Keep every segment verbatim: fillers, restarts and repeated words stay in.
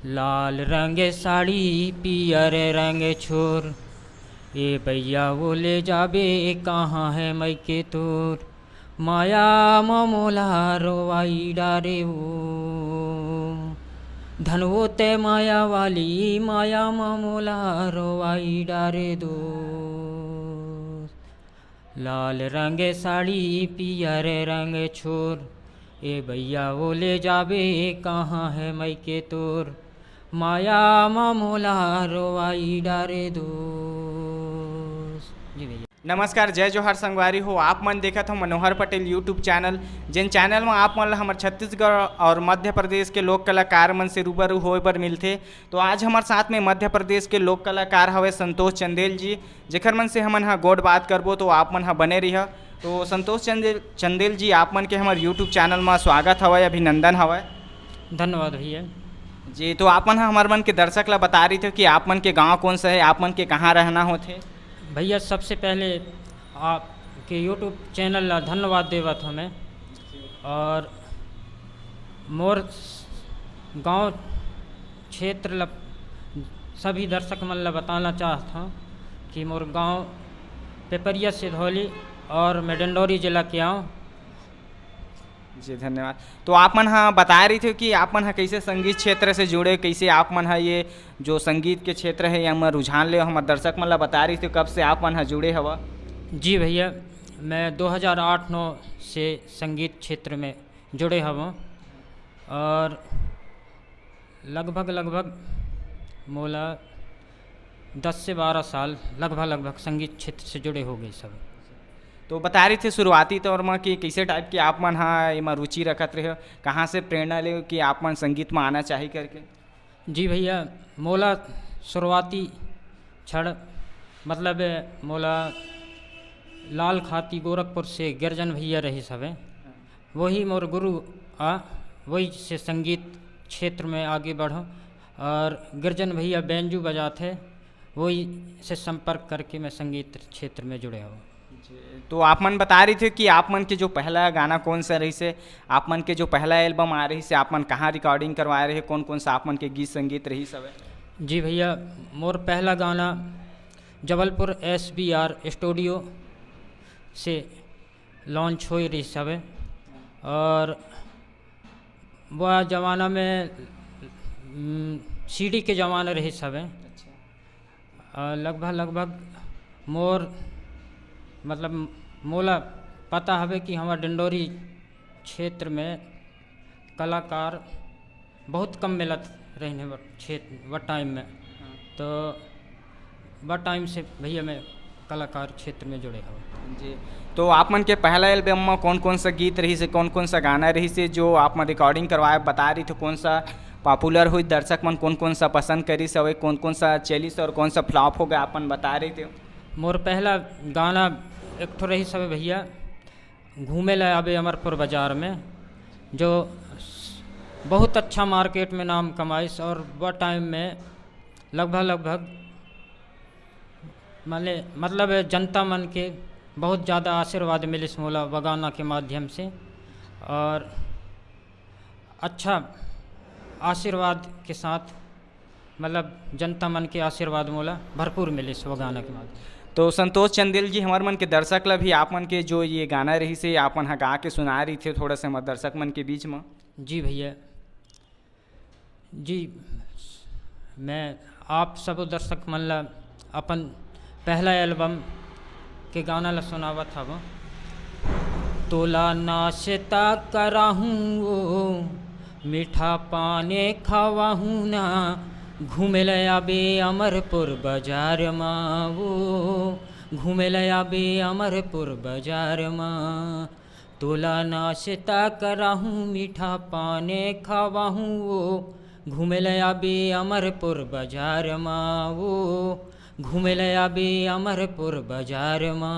लाल रंग साड़ी, पियर रंग छोर, ए बइया, वो ले जाबे, कहाँ है मइके तोर? माया म मोला रोवाई डारे ओ, धन वो ते माया वाली, माया म मोला रोवाई डारे दोस्त। लाल रंग साड़ी, पियर रंग छोर, ए बइया, वो ले जाबे, कहाँ है मइके तोर? माया म मोला रोवाई डारे दोस्त। जी भइया। नमस्कार, जय जोहार संगवारी हो। आप मन देखत हो मनोहर पटेल YouTube चैनल, जेन चैनल म आप मन ल हमर छत्तीसगढ़ और मध्य प्रदेश के लोक कलाकार मन से रूबरू होए बर मिलथे। तो आज हमर साथ में मध्य प्रदेश के लोक कलाकार हवे संतोष चंदेल जी, जेखर मन से हमन ह गोठ बात करबो, तो आप मन ह बने रहिया। तो संतोष चंदेल, चंदेल जी, आप मन के हमर YouTube चैनल म स्वागत हवय, अभिनंदन हवय। धन्यवाद भइया। जी, तो आप मन ह हमर मन के दर्शक ला बता रही थे कि आप मन के गांव कौन सा है, आप मन के कहाँ रहना होथे? भइया, सबसे पहले आपके YouTube चैनल ला धन्यवाद देवत हंव मैं। और मोर गांव क्षेत्र ला सभी दर्शक मन ला बताना चाहत हंव कि मोर गांव पेपरिया सिधौली और मैं डिंडौरी जिला के आंव। जी, धन्यवाद। तो आप मन ह बताए रहिथे कि आप मन ह कइसे संगीत क्षेत्र से जुड़े, कइसे आप मन ह ये जो संगीत के क्षेत्र है, एमा रुझान ले हमर दर्शक मन ला बताए रहिथे, कब से आप मन ह जुड़े हवा? जी भइया, मैं दो हज़ार आठ नौ से संगीत क्षेत्र में जुड़े हवं और लगभग, लगभग मोला दस से बारह साल लगभग, लगभग संगीत क्षेत्र से जुड़े हो गए सब। तो बता रहे थे शुरुआती तौर म कि कइसे टाइप के आप मन ह एमा रुचि रखत रहे हो, कहाँ से प्रेरणा ले कि आप मन संगीत म आना चाही करके? जी भइया, मोला शुरुआती क्षण, मतलब मोला लाल खाती गोरखपुर से गिरजन भइया रहिस हवे, वही मोर गुरु आ, वही से संगीत क्षेत्र में आगे बढ़ो। और गिरजन भइया बैंजू बजाथे, वही से संपर्क करके मैं संगीत क्षेत्र में जुड़े हवं। जी, तो आप मन बता रही थे कि आप मन के जो पहला गाना कौन सा रहिस हे, आप मन के जो पहला एल्बम आ रहिस हे, आप मन कहाँ रिकॉर्डिंग करवाए रहे, कौन कौन सा आप मन के गीत संगीत रहिस हवे? जी भइया, मोर पहला गाना Jabalpur S B R studio से लॉन्च होए रहिस हवे और वह जमाना में, उम, C D के जमाना रहिस हवे। अच्छा। अ, लगभग, लगभग मोर, मतलब, मोला पता हवे कि हमर डिंडोरी क्षेत्र में कलाकार बहुत कम मिलत रहिन हे वो क्षेत्र, वो टाइम में। हाँ। तो वो टाइम से भइया मैं कलाकार क्षेत्र में जुड़े हवं। जी, तो आप मन के पहला एल्बम में कौन-कौन सा गीत रहिस हे, कौन-कौन सा गाना रहिस हे, जो आप मन रिकॉर्डिंग करवाए, बता रही थे, कौन सा पॉपुलर हुई, दर्शक मन कौन-कौन सा पसंद करिस हवे, कौन-कौन सा चलिस और कौन सा फ्लॉप हो गया, आप मन बता रही थे? मोर पहला गाना एक ठो रहिस हवे भइया, घूमे ला आबे अमरपुर बाजार में, जो बहुत अच्छा मार्केट में नाम कमाइस और वो टाइम में लगभग, लगभग माने, मतलब जनता मन के बहुत ज़्यादा आशीर्वाद मिलिस मोला वो गाना के माध्यम से और अच्छा आशीर्वाद के साथ, मतलब जनता मन के आशीर्वाद मोला भरपूर मिलिस वो गाना के माध्यम। तो संतोष चंदेल जी, हमर मन के दर्शक ला भी आप मन के जो ये गाना रहिस हे, आप मन ह गा के सुनाए रहिथे थोड़ा से हमर दर्शक मन के बीच में। जी भइया, जी, मैं आप सबो दर्शक मन ला अपन पहला एल्बम के गाना ला सुनावत हवं। तोला नाश्ता कराहूँ ओ, मीठा पाने खवाहूँ ना, घूमे ले आबे अमरपुर बाजार मा ओ, घूमे ले आबे अमरपुर बाजार मा। तोला नाश्ता कराहूँ, मीठा पाने खवाहूँ ओ, घूमे ले आबे अमरपुर बाजार मा ओ, घूमे ले आबे अमरपुर बाजार मा।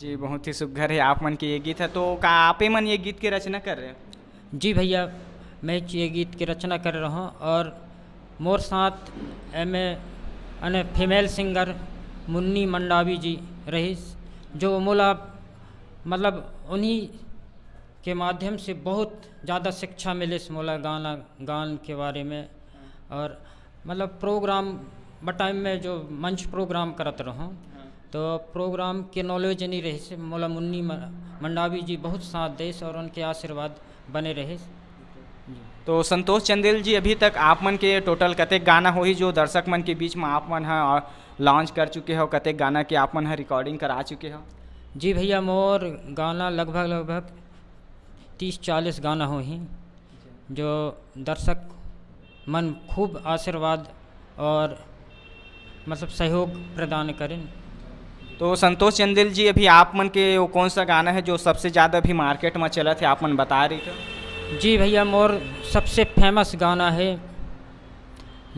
जी, बहुत ही सुघर हे आप मन के ये गीत हे। तो का आपे मन ये गीत के रचना करे रहे? जी भइया, मैं ये गीत के रचना करे रहूँ और मोर साथ एमे अने फीमेल सिंगर मुन्नी मंडावी जी रहिस, जो मोला, मतलब, उन्हीं के माध्यम से बहुत ज़्यादा शिक्षा मिलिस मोला गाना गान के बारे में। और मतलब प्रोग्राम बटाइम में जो मंच प्रोग्राम करत रहूँ, तो प्रोग्राम के नॉलेज नहीं रहिस। मोला मुन्नी म-, मंडावी जी बहुत साथ देस और उनके आशीर्वाद बने रहिस। जी। तो संतोष चंदेल जी, अभी तक आप मन के टोटल कतेक गाना होही जो दर्शक मन के बीच में आप मन ह लॉन्च कर चुके हो, कतेक गाना के आप मन ह रिकॉर्डिंग करा चुके हो? जी भैया, मोर गाना लगभग, लगभग तीस चालीस गाना होही, जो दर्शक मन खूब आशीर्वाद और मतलब सहयोग प्रदान करें। तो संतोष चंदेल जी, अभी आप मन के वो कौन सा गाना है जो सबसे ज़्यादा अभी मार्केट में चलत है, आप मन बता रही थे? जी भैया, मोर सबसे फेमस गाना है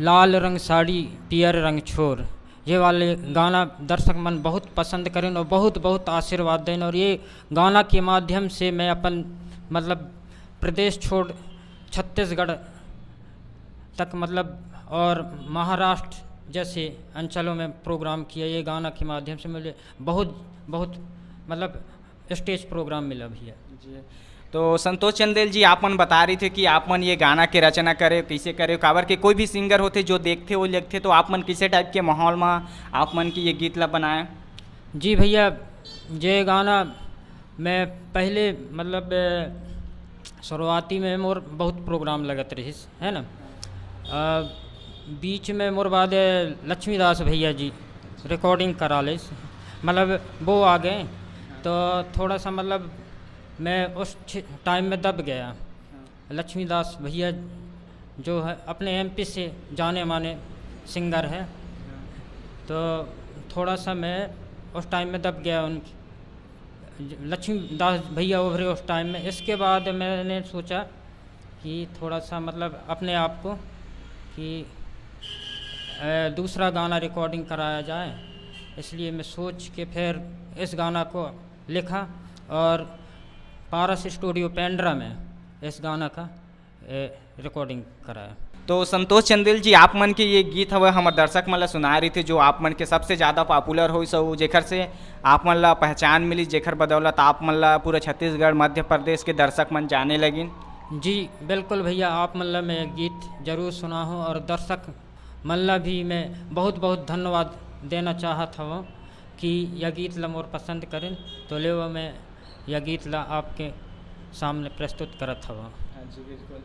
लाल रंग साड़ी पियर रंग छोर। ये वाले गाना दर्शक मन बहुत पसंद करें और बहुत, बहुत आशीर्वाद दें। और ये गाना के माध्यम से मैं अपन मतलब प्रदेश छोड़ छत्तीसगढ़ तक मतलब और महाराष्ट्र जैसे अंचलों में प्रोग्राम किया। ये गाना के माध्यम से मुझे बहुत, बहुत मतलब स्टेज प्रोग्राम मिला भैया। जी। तो संतोष चंदेल जी, आप मन बता रही थे कि आप मन ये गाना के रचना करे, कैसे करे, काबर के कोई भी सिंगर होते जो देखते वो लिखते, तो आप मन किसे टाइप के माहौल में आप मन की ये गीत ला बनाए? जी भैया, ये गाना मैं पहले मतलब अ, शुरुआती में मोर बहुत प्रोग्राम लगत रहिस, है ना। अ, बीच में मोर बाद लक्ष्मीदास भैया जी रिकॉर्डिंग करा लेस, मतलब वो आ गए, तो थोड़ा सा मतलब मैं उस टाइम में दब गया। लक्ष्मीदास भैया जो है अपने एमपी से जाने माने सिंगर है, तो थोड़ा सा मैं उस टाइम में दब गया उनकी, लक्ष्मीदास भैया उभरे उस टाइम में। इसके बाद मैंने सोचा कि थोड़ा सा मतलब अपने आप को कि अ, दूसरा गाना रिकॉर्डिंग कराया जाए, इसलिए मैं सोच के फिर इस गाना को लिखा और पारस स्टूडियो पेंड्रा में इस गाना का ए, रिकॉर्डिंग कराया। तो संतोष चंदेल जी, आप मन के ये गीत हवे हमर दर्शक मन ला सुना रही थे, जो आप मन के सबसे ज़्यादा पॉपुलर होइस अउ जेकर से आप मन ला पहचान मिली, जेकर बदौलत आप मन ला पूरा छत्तीसगढ़, मध्य प्रदेश के दर्शक मन जाने लगिन। जी बिल्कुल भैया, आप मन ला मैं गीत जरूर सुनाहूँ और दर्शक मन ला भी मैं बहुत बहुत धन्यवाद देना चाहत हवं कि यह गीत ला मोर पसंद करें, तो लेवा मैं यह गीत ला आपके सामने प्रस्तुत करत हवं। हाँ जी, बिल्कुल।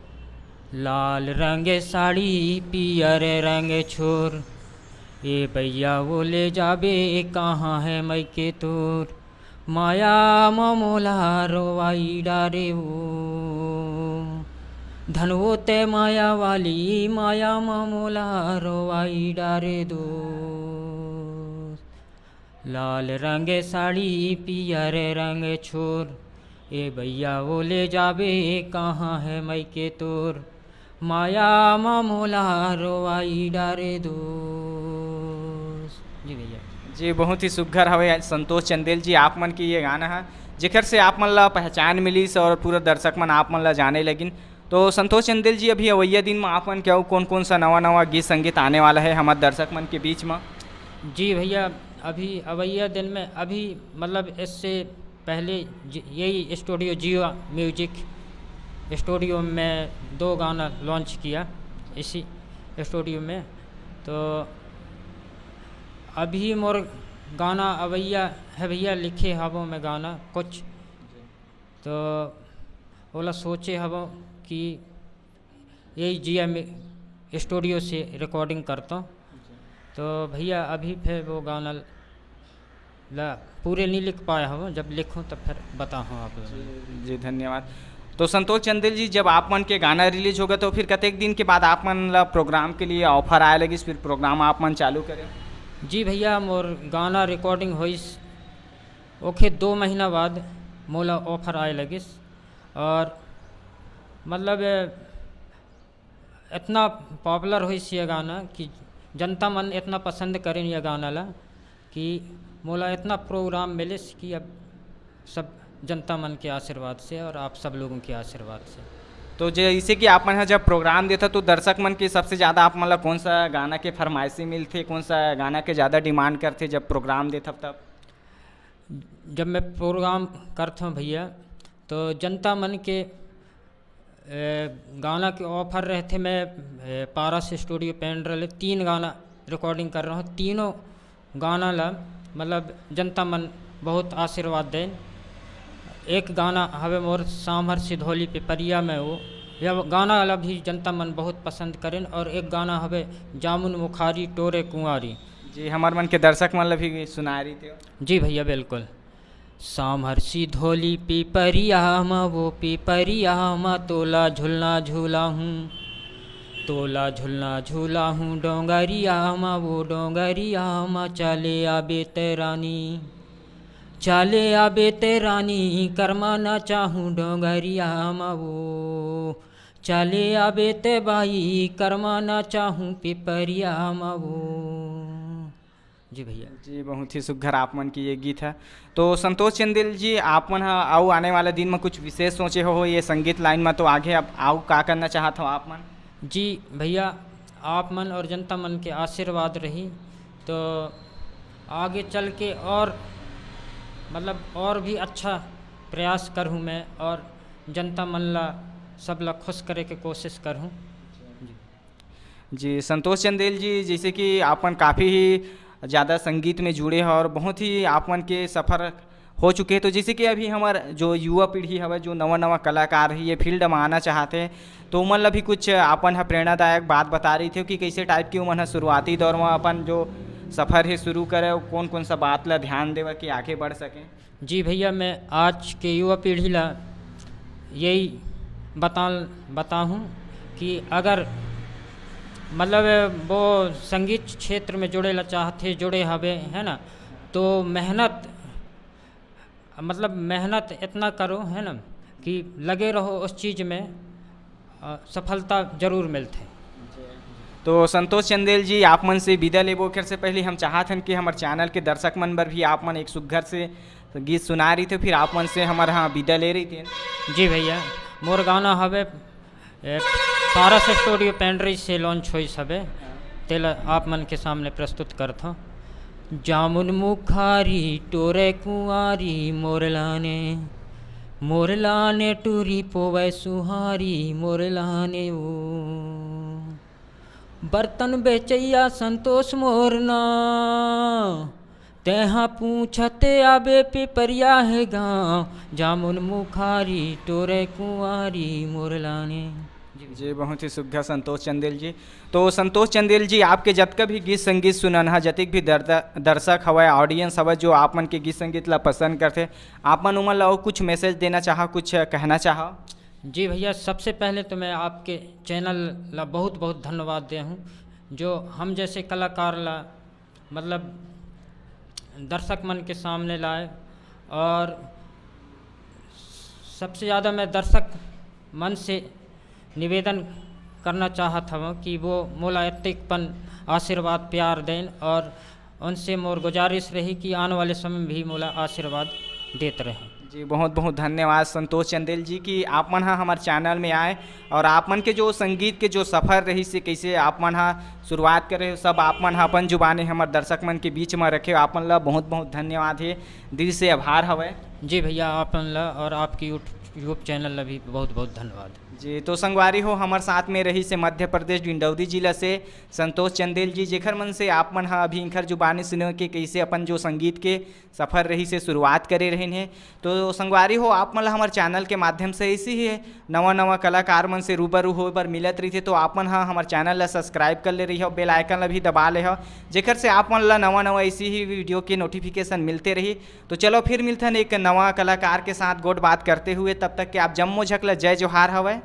लाल रंग साड़ी पियर रंग छोर, ए भैया वो ले जाबे कहाँ है मइके तोर। माया म मोला रोवाई डारे ओ, धन वो ते माया वाली, माया म मोला रोवाई डारे दो। लाल रंग साड़ी पियर रंग छोर, ए भैया वो ले जाबे कहाँ है मइके तोर। माया म मोला रोवाई डारे दोस्त। जी भैया। जी, बहुत ही सुघर हवे संतोष चंदेल जी, आप मन के ये गाना है, जेकर से आप मन ला पहचान मिलिस और पूरा दर्शक मन आप मन ला जाने लगिन। तो संतोष चंदेल जी, अभी अवैया दिन में आप मन के अउ कौन-कौन सा नवा-नवा गीत संगीत आने वाला है हमारे दर्शक मन के बीच में? जी भैया, अभी अवैया दिन में, अभी मतलब इससे पहले ज-, यही स्टूडियो जियो म्यूजिक स्टूडियो में दो गाना लॉन्च किया इसी स्टूडियो में। तो अभी मोर गाना अवैया है भैया, लिखे हवो मैं गाना कुछ, तो ओला सोचे हवो कि यही जिया में स्टूडियो से रिकॉर्डिंग करता हूँ। तो भैया अभी फिर वो गाना ला पूरे नहीं लिख पाया हूँ, जब लिखूँ तब फिर बताऊँ आप लोगों को। जी, धन्यवाद। तो संतोष चंदेल जी, जब आप मन के गाना रिलीज होगा तो फिर कतेक दिन के बाद आप मन ला प्रोग्राम के लिए ऑफर आए लगिस, फिर प्रोग्राम आप मन चालू करे? जी भैया, मोर गाना रिकॉर्डिंग होइस, ओके दो महीना बाद मोला ऑफर आए लगिस और मतलब इतना पॉपुलर होइस ये गाना कि जनता मन इतना पसंद करें ये गाना ला कि मोला इतना प्रोग्राम मिलिस कि अब सब जनता मन के आशीर्वाद से और आप सब लोगों के आशीर्वाद से। तो जैसे कि आप मन ह जब प्रोग्राम देथा तो दर्शक मन के सबसे ज़्यादा आप मन ला कौन सा गाना के फरमाइशी मिलथे, कौन सा गाना के ज़्यादा डिमांड करथे जब प्रोग्राम देथव तब? जब मैं प्रोग्राम करता हूँ भैया, तो जनता मन के, ए, गाना के offer रहथे, मैं, ए, पारस स्टूडियो पेंड्रा ले तीन गाना recording कर रहा हूँ। तीनों गाना ला, मतलब, जनता मन बहुत आशीर्वाद देन। एक गाना हवे मोर सांभर सिधौली पिपरिया में, वो यह गाना ला भी जनता मन बहुत पसंद करेन। और एक गाना हवे जामुन मुखारी टोरे कुंवारी। जी, हमर मन के दर्शक मन ला भी सुनाए रहिते हो। जी भैया, बिल्कुल। सांभर सिधौली पिपरिया म, वो पिपरिया म तोला झुलना झुलाहूँ, तोला झुलना झुलाहूँ डोंगरिया म, वो डोंगरिया म चाले आबे ते रानी, चाले आबे ते रानी, करमा नाचाहूँ डोंगरिया म, वो चाले आबे ते बाई, करमा नाचाहूँ पिपरिया म, वो। जी भैया। जी, बहुत ही सुघर आप मन के ये गीत है। तो संतोष चंदेल जी, आप मन ह अउ आने वाला दिन में कुछ विशेष सोचे हो ये संगीत line में, तो आगे अब अउ का करना चाहत हो आप मन? जी भैया, आप मन और जनता मन के आशीर्वाद रही तो आगे चल के और, मतलब, और भी अच्छा प्रयास करहूँ मैं और जनता मन ला, सब ला खुश करे के कोशिश करहूँ। जी। जी, संतोष चंदेल जी, जैसे कि आप मन काफ़ी ही ज़्यादा संगीत में जुड़े हो और बहुत ही आप मन के सफ़र हो चुके हैं, तो जैसे कि अभी हमार जो युवा पीढ़ी हवे, जो नवा नवा कलाकार ही ये field में आना चाहते हैं, तो उमन ला भी कुछ आप मन ह प्रेरणादायक बात बता रही थे कि कैसे type की उमन ह शुरुआती दौर में अपन जो सफ़र है शुरू करे, कौन कौन सा बात ला ध्यान देवे कि आगे बढ़ सके। जी भैया, मैं आज के युवा पीढ़ी ला यही बता बताहूँ कि अगर, मतलब, वो संगीत क्षेत्र में जुड़े ला चाहते, जुड़े हवे, है ना, तो मेहनत, मतलब, मेहनत इतना करो, है ना, कि लगे रहो उस चीज़ में, अ, सफलता जरूर मिलथे। तो संतोष चंदेल जी, आप मन से विदा लेबो, ओखर से पहले हम चाहत हन कि हमर channel के दर्शक मन बर भी आप मन एक सुघर से गीत सुना रही थे, फिर आप मन से हमर हाँ विदा ले रही थे। जी भैया, मोर गाना हवे, ए, पारस स्टूडियो पेंड्री से launch होइस हवे, तेला आप मन के सामने प्रस्तुत करथों। जामुन मुखारी टोरे कुंवारी मोर लाने, मोर लाने टूरी पोवै सुहारी मोर लाने ओ। बर्तन बेचैया संतोष मोर ना, तेहा पूछते आबे पिपरिया हे गाँव, जामुन मुखारी टोरे कुंवारी मोर लाने। जी, बहुत ही सुघर संतोष चंदेल जी। तो संतोष चंदेल जी, आपके जतका भी गीत संगीत सुनन हा, जतिक भी दर्द-, दर्शक हवय, audience हवय, जो आप मन के गीत संगीत ला पसंद करथे, आप मन उमन ला अउ कुछ message देना चाहा, कुछ कहना चाहा? जी भैया, सबसे पहले तो मैं आपके channel ला बहुत बहुत धन्यवाद दे हूँ, जो हम जैसे कलाकार ला, मतलब, दर्शक मन के सामने लाए। और सबसे ज़्यादा मैं दर्शक मन से निवेदन करना चाहत हवं कि वो मोला एतेकपन आशीर्वाद, प्यार देन, और उनसे मोर गुजारिश रही कि आने वाले समय में भी मोला आशीर्वाद देत रहें। जी, बहुत बहुत धन्यवाद संतोष चंदेल जी कि आप मन हा हमर channel में आए और आप मन के जो संगीत के जो सफ़र रहिस हे, कैसे आप मन हा शुरुआत करे हो, सब आप मन हा अपन जुबानी हमर दर्शक मन के बीच में रखे हो। आप मन ला बहुत बहुत धन्यवाद हे, दिल से आभार हवय। जी भैया, आप मन ला और आपके YouTube channel ला भी बहुत बहुत धन्यवाद। जी, तो संगवारी हो, हमर साथ में रहिस हे मध्य प्रदेश डिंडौरी जिला से संतोष चंदेल जी, जेखर मन से आप मन हा अभी इनकर जुबानी सुने के कैसे अपन जो संगीत के सफ़र रहिस हे, शुरुआत करे रहिन हे। तो संगवारी हो, आप मन ला हमर channel के माध्यम से ऐसे ही नवा नवा कलाकार मन से रूबरू होए बर मिलत रहिथे, तो आप मन हा हमर channel ला subscribe कर ले रहिहो, bell icon ला भी दबा ले हो, जेकर से आप मन ला नवा नवा ऐसी ही video के notification मिलते रही। तो चलो फिर मिलथन एक नवा कलाकार के साथ गोठ बात करते हुए, तब तक के आप जम्मो झक ला जय जोहार हवय।